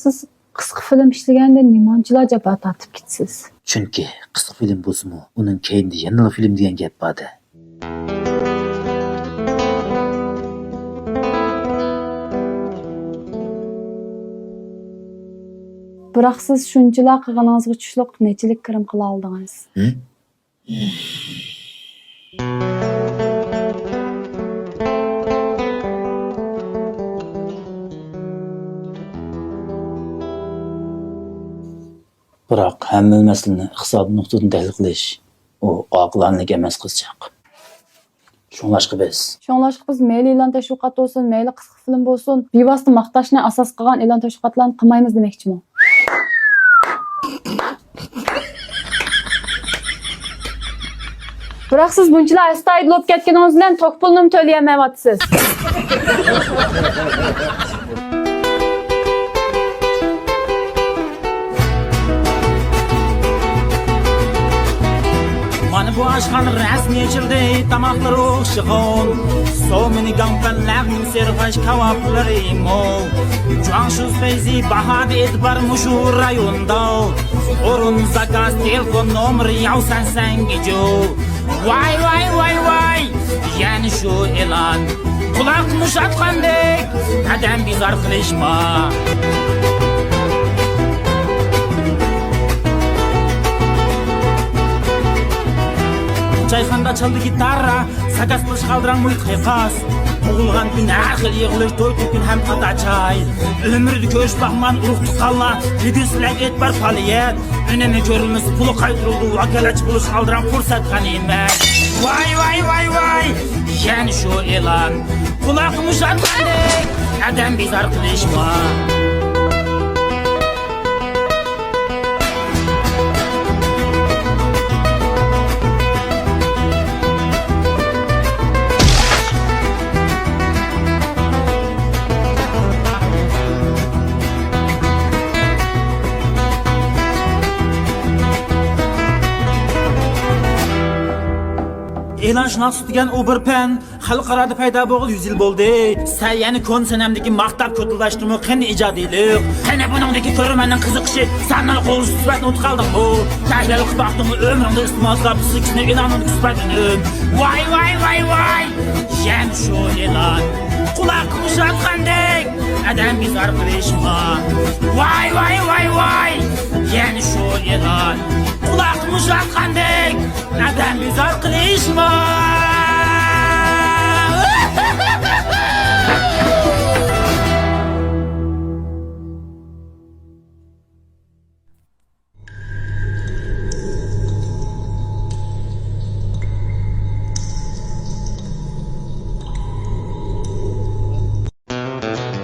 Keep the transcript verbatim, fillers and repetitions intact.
سىز قىسقا فىلىم ئىشلىگەندە نېمانچىلا جاپا تارتىپ كېتىسىز؟ چۈنكى قىسقا فىلىم بولسىمۇ، ئۇنىڭ كەينىدە يەنىلا فىلىم دېگەن گەپ بار-دە. بىراق سىز شۇنچىلا قىلغىنىڭىزغا چۇشلۇق نەچچىلىك كىرىم قىلالىدىڭىز؟ ھىم؟ بىراق ھەممە مەسىلىنى ئىقتىسادىي نۇقتىدىن تەھلىل قىلىش، ئۇ ئاقىلانىلىك ئەمەس، قىزچاق. شۇڭلاشقا بىز. شۇڭلاشقا بىز مەيلى ئېلان تەشۋىقات بولسۇن، مەيلى قىسقا فىلىم بولسۇن، بىۋاسىتە ماختاشنى ئاساس قىلغان ئېلان تەشۋىقاتلارنى قىلمايمىز دېمەكچىمۇ؟ بىراق سىز بۇنچىلا ئەستايىدىل بولۇپ كەتكىنىڭىز بىلەن توك پۇلىنىمۇ تۆلىيەلمەيۋاتىسىز. مانا بۇ ئاشخانا رەسمىي ئېچىلدى، تاماقلىرى ئوخشىغان. سومىنى گاڭپەنلەرنىڭ سېرىغاچ كاۋاپلىرى مول. جۇاڭشۇز پەيزى باھادا ئېتىبار مۇشۇ رايوندا. ئورۇن زاكاز، تېلېفون نومۇرى ياۋ سەن سەنگىجۇ. ۋاي، ۋاي، ۋاي، ۋاي، يەنە شۇ ئېلان. قۇلاق مۇشاتقاندەك، ئادەم بىزار قىلىشما. چايخانىدا چالدى گىتارا، زاكاز قىلىش قالدۇرۇڭ مۇھىت قىيقاس. تۇغۇلغان كۈن ھەر خىل يىغىلىش، توي تۆكۈن ھەم قاتا چاي. ئۆمرىدە كۆرۈش باقمىغان ئۇرۇق تۇغقانلار، بۈگۈن سىلەرگە ئېتىبار پائالىيەت. ئۈنۈمى كۆرۈلمىسە پۇلى قايتۇرۇلىدۇ، ۋاكالەتچى بولۇش ئالدىراڭ پۇرسەت غەنىيمەت. ۋاي، ۋاي، ۋاي، ۋاي، يەنە شۇ ئېلان. قۇلاق مۇشاتقاندەك، ئادەم بىزار قىلىشما. ئېلانشۇناسلىق دېگەن ئۇ بىر پەن، خەلقئارادا پەيدا بولغىلى يۈز يىل بولدى. سەن يەنە كونا سەنەمدىكى ماختاپ كوتۇلداشتىمۇ قېنى ئىجادىيلىق؟ قېنى بۇنىڭدىكى كۆرۈرمەننىڭ قىزىقىشى؟ سەن مانا قوغلىشىش سۈپەتىنى ئۇنتۇپ قالدىڭمۇ؟ تەھلىل قىلىپ باقتىڭمۇ ئۆمرۈڭدە ئىستېمالچىلار پسىخىكىسىنى ئېلانىڭدىكى سۈپەت ئۈنۈم؟ ۋاي، ۋاي، ۋاي، ۋاي! يەنە شۇ ئېلان. قۇلاق مۇشاتقاندەك، ئادەم بىزار قىلىشما. ۋاي، ۋاي، ۋاي، ۋاي! يەنە شۇ ئېلان. قۇلاق مۇشاتقاندەك، ئادەم بىزار قىلىشما.